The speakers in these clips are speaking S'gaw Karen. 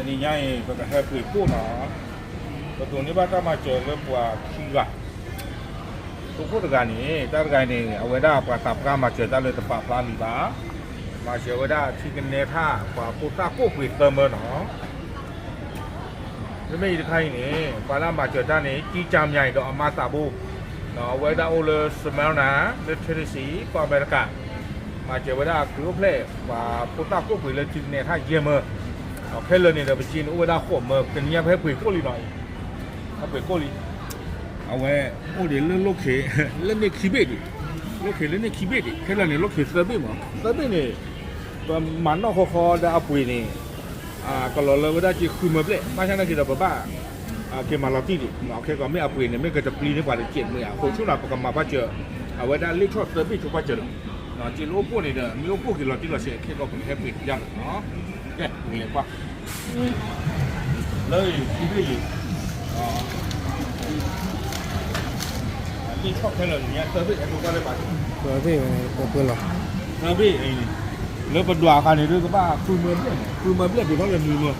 တနံၤညါအံၤ ပကဟဲပှ့ၤကိၣ်နီၤ, ပဒိးန့ၢ်ဘၣ်တၢ်မၤစၢၤလၢပှၤခံဂၤ, ပှ့ၤကိၣ်တဂၤန့ၣ် တၢ်တဂၤန့ၣ် အဝဲဒၣ်ပှၤသးပှၢ်မၤစၢၤတၢ်လၢတပာ်ဖျါလံဘၣ်, မၤစၢၤဝဲဒၣ်ထံကနဲထၣ် ပှၤဖိသၣ်ကိၣ်ပှ့ၤသၢမၢနီၤ မ့မ့ၢ်အံၤတခါအံၤန့ၣ် ပှၤလၢအမၤစၢၤတၢ်န့ၣ် ကံကၢမၠၤအံၤဒီးအမါသးဘိ, အဝဲဒၣ်အိၣ်လၢ Smyrna လၢ Tennessee ကီၢ်အမဲရကၤ, မၤစၢၤဝဲဒၣ်ခရံာ်အိၣ်ဖျဲၣ် ပှၤဖိသၣ်ကိၣ်ပှ့ၤလၢထံကနဲထၣ်ယဲၢ်မၢ, ဒီးခဲလၢာ်န့ၣ်ဒီး ပစ့န့ၣ်အိၣ်ဝဲဒၣ်ဃိးမၢ, တနံၤညါဖဲပှ့ၤကိၣ်လံနီၤအံၤ, ဖဲပှ့ၤကိၣ်လံ အဝဲအိၣ်ဒံးလၢလိၣ်ခ့ လၢန့ၣ်ခံဘ့ၣ်ဒံး, လိၣ်ခ့လၢန့ၣ်ခံဘ့ၣ်ဒံး, ခဲလၢာ်န့ၣ် လိၣ်ခ့သၢဘ့ၣ်မၢ, သၢဘ့ၣ်န့ၣ် ပမၤနီၣ်ဃီဃီဒီးအပှ့ၤန့ၣ် ကလီၤလၢဝဲဒၣ်က့ဃုမၢဘျဲၣ်, ဘၣ်ဆၣ်နာ်က့ဒီးပဘၣ် က့ၤမၤလီၤတံၢ်ဒံး, ခဲကီးမ့ၢ်အပှ့ၤန့ၣ် မ့ၢ်ကတပျံၤန့ၢ်ပှၤတစဲးမၢဧါ, အဃိဆိနၤ ပကမၤဘၣ်စၢၤ အဝဲဒၣ်လ့ၣ်ထီၣ်သၢဘ့ၣ်ဆိပာ်စၢၤလီၤ, က့လၢအိၣ်ဖှိၣ်န့ၣ်ဒီး မ့ၢ်အိၣ်ဖှိၣ်က့ၤလီၤတံၢ်လီၤဆဲး ခဲကီးပကဟဲပှ့ၤယါလီၤ, ကဲ ပကလဲၤကွၢ် လၢခံဘ့ၣ်အံၤ လ့ၣ်ထီၣ်ခဲလၢာ်န့ၣ် သၢဘ့ၣ် ဟဲပှ့ၤကွၢ်လၢဘၣ်, သၢဘ့ၣ်ဝဲ ပှ့ၤလီၤ, သၢဘ့ၣ်အံၤန့ၣ် လၢပဒွးအခါန့ၣ် ဒ်ကဘၣ်ဃုမၢဘျဲၣ်န့ၣ် ဃုမၢဘျဲၣ်ပှ့ၤထီၣ်လၢနွံမၢ, အ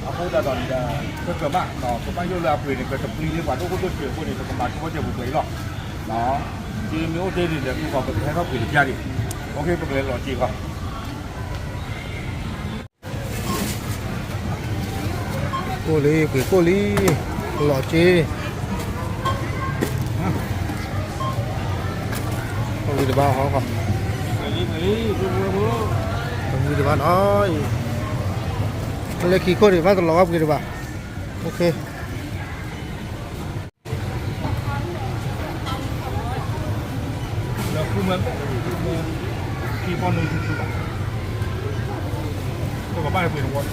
ဃိသတးဒီးန့ၣ်ဒီး ကကဘၣ် ကဘၣ်ယိၣ်လၢအပှ့ၤန့ၣ် ကတပျံၤန့ၢ်ပှၤဒိၣ်ခိၣ်ဒိၣ်စဲးအဃိန့ၣ် ပကမၤဆိပာ်စၢၤပှ့ၤပှ့ၤအံၤလီၤ, က့မ့ၢ်အိၣ်တ့ၢ်န့ၣ်ဒီး မ့ၢ်ကီးပကဟဲထီၣ်ပှ့ၤတကၢ်ဒံး, အဃိပကလဲၤလီၤစ့ၢ်ကီး ကိၣ်လံ ပှ့ၤကိၣ်လံ, လီၤစ့, ပှ့ၤတဘၣ်ဟီ, ပှ့ၤတဘၣ်နီၤ, လၢခံခိၣ်ဒံးဘၣ်တလီၤဘၣ်ပှ့ၤတဘၣ်, လၢဃုမၢဘျဲၣ်, ခံပီနွံဆူဘၣ်, ပကဘၣ်ပှ့ၤတဝီ, က့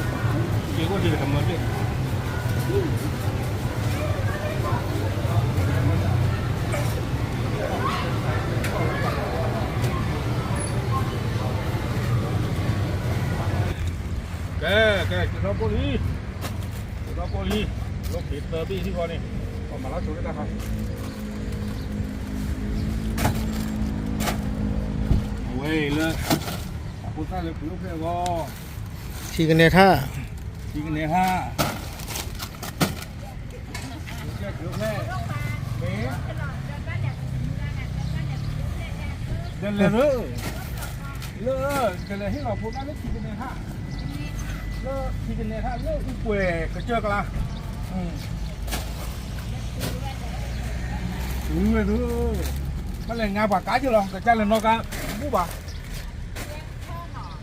အိၣ်ဒံးကတမၢဘျဲၣ်, ကဲ ကဲ က့ၤထီၣ်ကိၣ်လံ က့ၤထီၣ်ကိၣ်လံ, လိၣ်က့ၤသၢဘ့ၣ်ဟံၣ်ဃီန့ၣ်, ပှၤမၤလၢဆိကတၢ်ခါ, အဝဲအံၤလၢ အဖိသၣ်လၢပှ့ၤအိၣ်ဖျဲၣ်အဂီၢ်, ထံကနဲထၣ်, ထံကနဲထၣ် ဒီးလဲၤလၢ လၢ ကလဲၤဟ့ၣ်လီၤဖိသၣ်လၢထံကနဲထၣ်, လၢထံကနဲထၣ်လၢအူကွဲၤကစၢၢ်ကျါ, ဝဲဒၣ်, ဘၣ်လဲၤငါပှၤကါက့ၤလီၤ ကစၢ်လဲၤနီၣ်ကါ, ဘူၣ်ဘၣ်,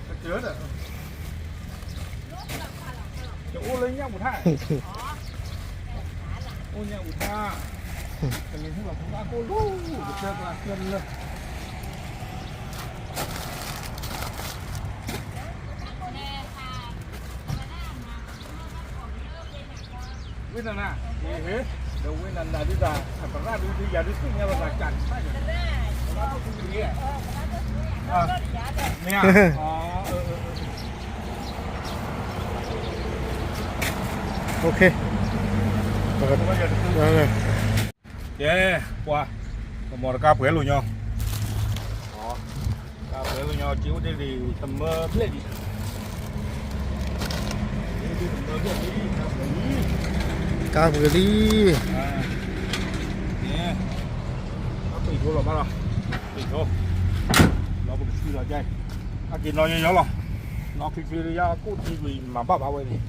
ကစၢၢ်ဒီး ကအိၣ်လၢညၣ်ပူၤထၣ်, အိၣ်ညၣ်ပူၤထၣ်, ကလဲၤဟ့ၣ်လီၤဖိသၣ်ကိၣ်လီၤ, ကစၢၢ်ကျါကစၢၢ်လၢ ဝ့ၢ်နၤနၤ, ဒီးဝ့ၢ်နၤနၤဒ်တၢ် အသရၣ်ဒုးဒုးယၤဒုးသ့ၣ်ညါလီၤသးကၢ်န့ၣ်, မ့ၢ်ဧါ, ကဲ ပှၤ, ပမီၤတကါပှဲၤလိာ်ညီ, ကါပှဲၤလိာ်ညီ က့အိၣ်တ့ၢ်ဒံးတမၢဘျဲၣ်ဒံး, ကါပှဲၤလံ, ပှ့ၤထိလီၤဘၣ်လီၤ, ပှ့ၤထိ, လီၤပကဆူလီၤကဲ, အက့ၤနီၢ်ယီယီလီၤ, နီၢ်ချ့ချ့လၢယကိၣ်ထံကွံာ်မၤဘၣ်ဘၣ်ဝဲန့ၣ်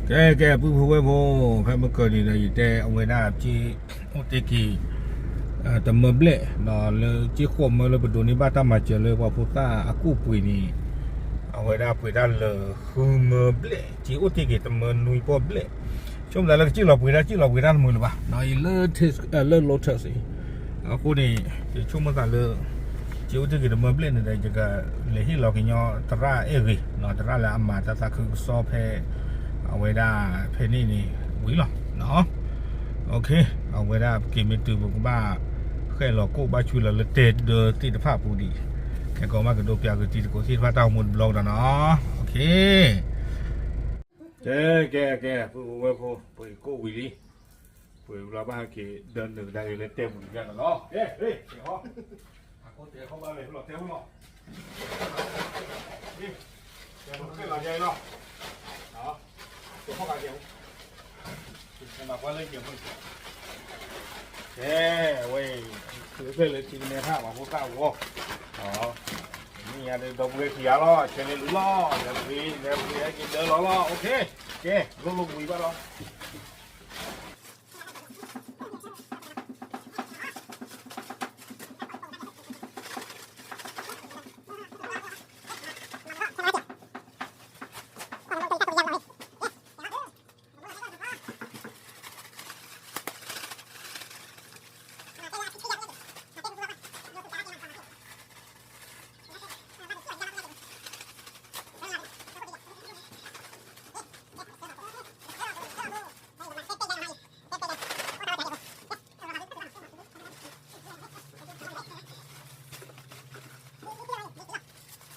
ကဲ ကဲ ပုၢ်ဖိဝဲၢ်ဖိ, ဖဲမုၢ်ကၢၤန့ၣ်ဒီး ယတဲအဝဲဒၣ်က့အိၣ်တ့ၢ်က့ၤ တမၢဘျဲၣ်, လၢက့ဃိးမၢလၢပဒိးန့ၢ်ဘၣ်တၢ်မၤစၢၤလၢပှၤဖိသၣ်အကိၣ်ပှ့ၤန့ၣ်, အဝဲဒၣ်ပှ့ၤတၢ်လၢဃုမၢဘျဲၣ်, က့အိၣ်တ့ၢ်က့ၤတမၢနွံပီၢ်ဘျဲၣ်, ဆိကမိၣ်သးလၢကစၢၢ်လီၤပှ့ၤတၢ် စၢၢ်လီၤပှ့ၤတၢ်တမုာ်လၢၤဘၣ်, လၢ လၢ Lotus အံၤ, အဃိန့ၣ် ယဆိကမိၣ်သးလၢ က့အိၣ်တ့ၢ်က့ၤတမၢဘျဲၣ်န့ၣ်ဒီး ယကလဲၤဟ့ၣ်လီၤကညီသရၣ်အဲၣ်ဂ့ၤ, သရၣ်လၢအမၤတၢ်သးခုကစီၣ်ဖဲ အဝဲဒၣ်ဖဲန့ၣ်န့ၣ် ဝံၤလီၤ. အဝဲဒၣ်ပက့ၤမ့ၢ်တုၤ ပကဘၣ်ဃဲၣ်လီၤကိၣ်ဘၣ်ဆူလီၤလၢတဲဒၢသ့ၣ်တဖၣ်အပူၤဒံး, ခဲကိးမးကဒိးပၠးက့ၤတံၤသကိးသ့ၣ်တဖၣ်တၢ်အိၣ်မူတဘျီကဒီးနီၤ. ကဲ ကဲ ကဲ ပုၢ်ဝဲၢ်ဖိ ပှ့ၤကိၣ်ဝံၤလံ, ပှ့ၤဘျီဘၣ်ဟဲက့ၤဒၢနုာ်ကဒါက့ၤလၢတဲပူၤတက့ၢ်နီၤ. ကဲ ဟဲ ကဲ ဟီ အခိၣ်တဲခီဘၣ်လဲၤဖုလီၤတဲဖုလီၤ. ကဲ ပဃဲၣ်လီၤယဲအံၤလီၤ. ကဲ ကဲ ဝဲ သုးဖျဲၣ်လၢထံကနဲထၣ် ပ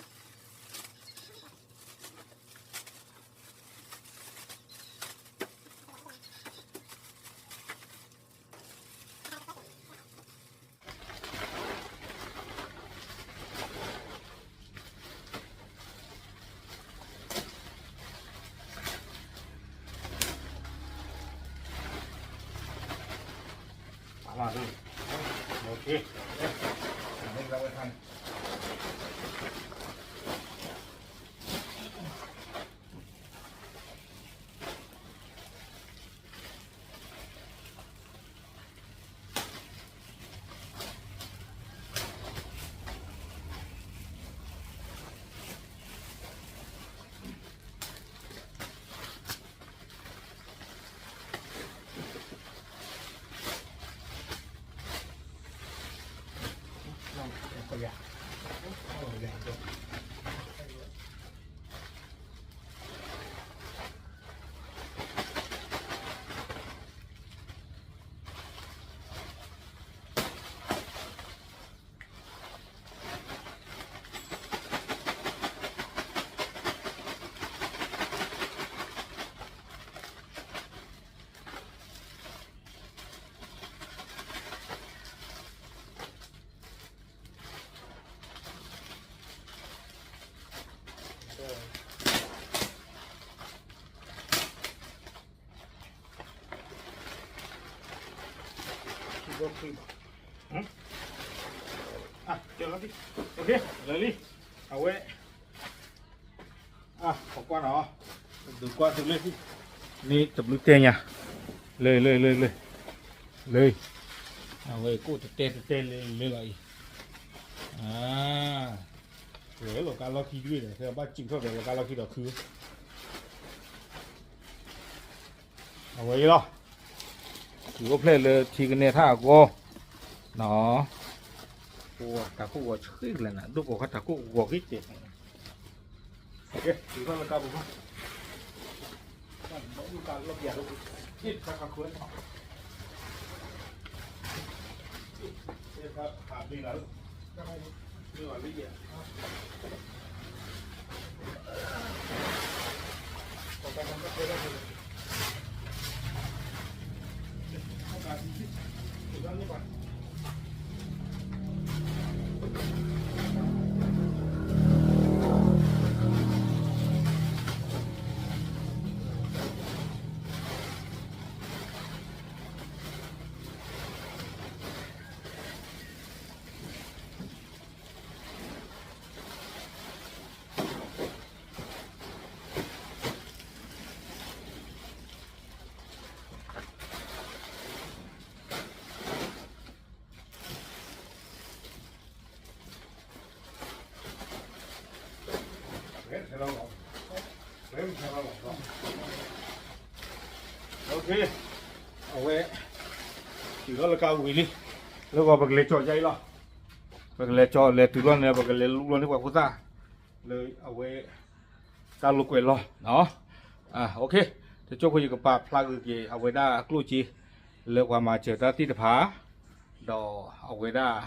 ှၤဖိသၣ်ဂီၤ, မ့ၢ်ညါဒီးဒီပုၢ်ဝဲၢ်ခံဂၤလီၤ, ဆဲးလ့လူလီၤ, လဲၤပှ့ၤ လဲၤပှ့ၤဟဲက့ၤဒၢလီၤလီၤ. ကဲ လိၣ်လိၣ်ဝံၤဘၣ်လီၤ. လၢာ်လံ, အဝဲ ပကွၢ်နီၤ, ပဒုးကွၢ်သုလၢ န့ၣ်တဘျုးတဲညါ, လၢ လၢ လၢ လၢ လၢ, အဝဲကိၣ်တတဲတတဲလၢလၢလီၤအံၤ, ဝဲလီၤကါလီၢ်ခံဒွံၣ်ဒီး ဘၣ်စံးထီၣ်ဒီးလီၤကါလီၢ်ခံဒီးခု အဝဲအံၤလီၤ, သုးအိၣ်ဖျဲၣ်လၢထံကနဲထၣ်အဂီၢ်, တၢ်ခိၣ်ဂီၤဆှံကလဲၣ်နၤ ဒိၣ်ပိာ်ခွါတၢ်ခိၣ်ဂီၤက့ၤတဲာ်, ကဲ သုးထီၣ်လၢကါပူၤခီ, လီၢ်ပျးလၢပူၤ, တခါခါခွဲ အဝဲ တုၤထီၣ်လၢကါဝံၤလံ, လၢဂီၤပကလဲၤကၠီၤယါအံၤလီၤ. ပကလဲၤကၠီလဲၤတုၤလီၤန့ၣ် ပကလဲၤလူလီၤန့ၢ်ပှၤဖိသၣ် လၢအဝဲ တၢ်လိာ်ကွဲးလီၤ. တကၠိဖိယကပာ်ဖျါဂ့ၤက့ၤ အဝဲဒၣ်အကျိၣ်စ့ လၢပှၤမၤစၢၤတၢ်သ့ၣ်တဖၣ် ဒီးအဝဲဒၣ်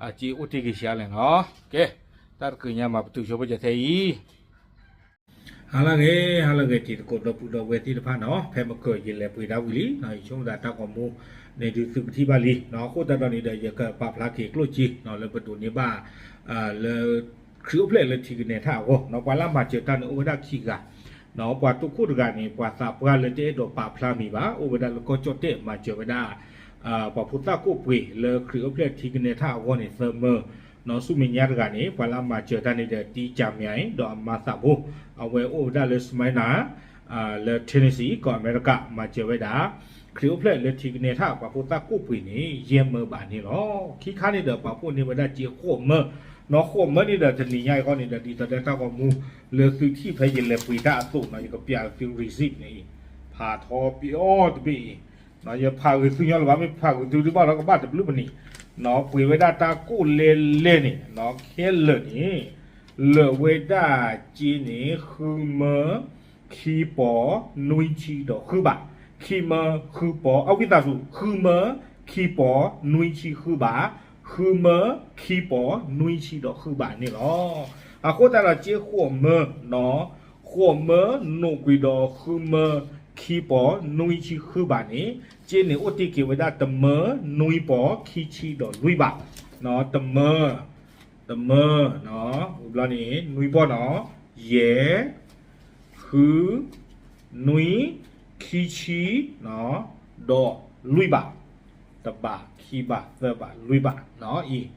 အစ့အိၣ်တ့ၢ်က့ၤဆံးလဲၣ်နီၤ. ကဲ တၢ်တကၢၢ်ညါမၤပတုာ်ဆိပကဲထဲအံၤ ဟါလၢအဂ့ၤ ဟါလၢအဂ့ၤ တံၤသကိးဒီပုၢ်ဒီဝဲၢ်သ့ၣ်တဖၣ်နီၤ, ဖဲမုၢ်ကၢၤယလဲၤပှ့ၤဒၣ်ဝံၤလံ, ယဆိကမိၣ်သးတၢ်ဂီၤမူ န့ၣ်ဒုးသုကထံၣ်ဘၣ်လံ. အဃိသတးဒီးန့ၣ်ဒီး ယကပာ်ဖျါက့ၤကျိၣ်စ့ လၢပဒိးန့ၢ်ဘၣ် လၢ ခရံာ်အိၣ်ဖျဲၣ်လၢထံကနဲထၣ်အဂီၢ်, ပှၤလၢအမၤစၢၤတၢ်န့ၣ်အိၣ်ဝဲဒၣ်ခံဂၤ, ပှၤတိခိၣ်တဂၤန့ၣ် ပှၤသးပှၢ်လၢတအဲၣ်ဒိးပာ်ဖျါမံၤဘၣ်, အိၣ်ဝဲဒၣ်လၢကီၢ်ကၠီၣ်တဲၣ် မၤစၢၤဝဲဒၣ် ပှၤဖိသၣ်ကိၣ်ပှ့ၤလၢခရံာ်အိၣ်ဖျဲၣ်ထံကနဲထၣ်အဂီၢ်န့ၣ် သၢမၢ, ဆူမဲာ်ညါတဂၤန့ၣ် ပှၤလၢအမၤစၢၤတၢ်န့ၣ်ဒီး တံကၠၤမၠဲ ဒီးအမၤသးဘိ, အဝဲအိၣ်ဝဲဒၣ်လၢ Smyrna လၢ Tennessee ကီၢ်အမဲရကၤ မၤစၢၤဝဲဒၣ် ခရံာ်အိၣ်ဖျဲၣ်လၢထံကနဲထၣ် ပှၤဖိသၣ်ကိၣ်ပှ့ၤန့ၣ် ယဲၢ်မၢဘးန့ၣ်လီၤ. ခံခါန့ၣ်ဒီး ပာ်ဖှိၣ်န့ၢ်ဝဲဒၣ်စ့ဃိးမၢ, နီၢ်ဃိးမၢန့ၣ်ဒီး တနံၤညါအံၤဃီန့ၣ်ဒီး ဒ်သိးဒီးတၢ်ဂီၤမူ လၢသုထံၣ်ဖဲယလဲၤပှ့ၤတၢ်အသိးနီၤ, ယကပျးသု receipt န့ၣ်အံၤ, ဖးထီပအီၣ်တဘ့ၣ်အံၤ, ယဖးဂ့ၤသုညီလၢၤဘၣ်, မ့ၢ်ဖးဂ့ၤသုဒုးဘၣ်ဒီးကဘၣ်တဘျုးပနံၤ, နီၢ်ပှ့ၤဝဲဒၣ်တၢ်ကိၣ်လဲလဲန့ၣ်, နီၢ်ခဲလၢာ်န့ၣ် လၢာ်ဝဲဒၣ်စ့န့ၣ် ဃုမၢ ခံပီၤ နွံဆံဒီးဃုဘး, ခံမၢ ဃုပီၤ, အဝံသးစူၤ ဃုမၢ ခံပီၤ နွံဆံဃုဘး, ဃုမၢ ခံပီၤ နွံဆံဒီးဃုဘးန့ၣ်လီၤ. အဃိသတးဒီးစ့ဃိးမၢနီၤ, ဃိးမၢ နီၢ်ကွံာ်ဒီးဃုမၢ ခံပီၤ နွံဆံဃုဘးန့ၣ်, စ့န့ၣ်အိၣ်တ့ၢ်က့ၤဝဲဒၣ်တမၢ နွံပီၤ ခံဆံဒီးလွံၢ်ဘး, တမၢ တမၢ, ဝံၤဘျီန့ၣ် နွံပီၤနီၤ, ယဲၢ် ဃု နွံ ခံဆံ ဒီးလွံၢ်ဘး, တဘး ခံဘး သၢဘး လွံၢ်ဘးနီၤ,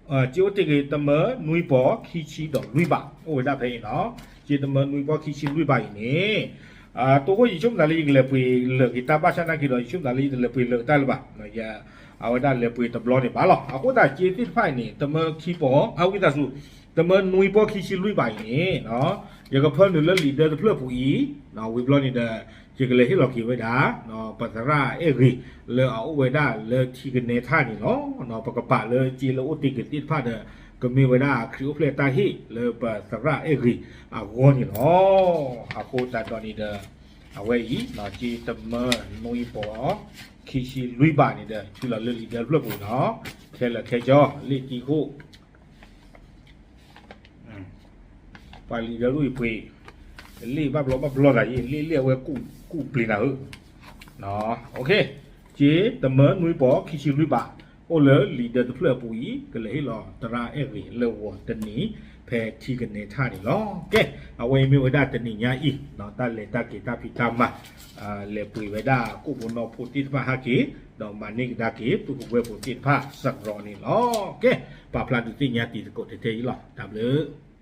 အံၤ စ့အိၣ်တ့ၢ်က့ၤတမၢ နွံပီၤ ခံဆံဒီးလွံၢ်ဘး အိၣ်ဝဲဒၣ်ဖဲအံၤနီၤ, စ့တမၢ နွံပီၤ ခံဆံ လွံၢ်ဘးအံၤန့ၣ် တိၢ်ဃိယဆိကမိၣ်သးလၢယကလဲၤပှ့ၤလၢာ်က့ၤတၢ်ဘၣ်ဆၣ်နာ်က့ဒီး ယဆိကမိၣ်သးလၢယတလဲၤပှ့ၤလၢာ်တၢ်လၢၤဘၣ်, အဝဲဒၣ်လဲၤပှ့ၤတဘျီန့ၣ်ဘၣ်လီၤ. အဃိသတးစ့သ့ၣ်တဖၣ်အံၤန့ၣ် တမၢခံပီၤ အဝံသးစူၤ, တမၢ နွံပီၤ ခံဆံလွံၢ်ဘးအံၤန့ၣ် ယကဖၢနုာ်လၢလံာ်ဒၢတဖျၢၣ်ပူၤအံၤ, ဝံၤဘျီန့ၣ်ဒီး ယကလဲၤဟ့ၣ်လီၤက့ၤဝဲဒၣ် ပသရၣ်အဲၣ်ဂ့ၤ လၢအအိၣ်ဝဲဒၣ်လၢထံကနဲထၣ်န့ၣ်လီၤ. ပကပာ်လၢစ့လၢအိၣ်တ့ၢ်က့ၤသ့ၣ်တဖၣ်ဒီး ကမ့ၢ်ဝဲဒၣ်ခရံာ်အိၣ်ဖျဲၣ်တၢ်ဟ့ၣ်လၢပသရၣ်အဲၣ်ဂ့ၤအဂီၢ်န့ၣ်လီၤ. အဃိသတးဒီးန့ၣ်ဒီး အဝဲအံၤ စ့တမၢ နွံပီၤ ခံဆံလွံၢ်ဘးန့ၣ်ဒီး ထုးလီၤလၢလံာ်ဒၢတဖျၢၣ်ပူၤနီၤ, ခဲလၢာ်ခဲဆ့ လ့ၣ်တံၢ်ဃိၣ် ပှၤလံာ်ဒၢတအိၣ်အံၤပှ့ၤ, လ့ၣ်ဘၣ်ဘျီဘၣ်ဘျီသးယံၤ, လ့ၣ်လ့ၣ်အဝဲကူၣ်ပျ့ၤနၤဧၢ, စ့တမၢနွံပီၤ ခံဆံလွံၢ်ဘး အိၣ်လၢလံာ်ဒၢတဖျၢၣ်အပူၤအံၤ ကလဲၤဟ့ၣ်လီၤသရၣ်အဲၣ်ဂ့ၤလၢဂီၤတနံၤ ဖဲထံကနဲထၣ်န့ၣ်လီၤ. ကဲ အဝဲအံၤမ့ၢ်ဝဲဒၣ်တနံၤညါအံၤ တၢ်လဲၤတၢ်က့ၤတၢ်ဖံးတၢ်မၤ လဲၤပှ့ၤဝဲဒၣ်ကိၣ်ဖိနီၢ်ဖိသ့ၣ်တဖၣ်ဟဲက့ၤ, ဒီးမၤန့ၢ်ကဒါက့ၤ ပုၢ်ဖိဝဲၢ်ဖိသ့ၣ်တဖၣ်စရီန့ၣ်လီၤ. ကဲ ပာ်ဖျါဒုးသ့ၣ်ညါတံၤသကိးတထဲအံၤလီၤ. တၢ်ဘျုး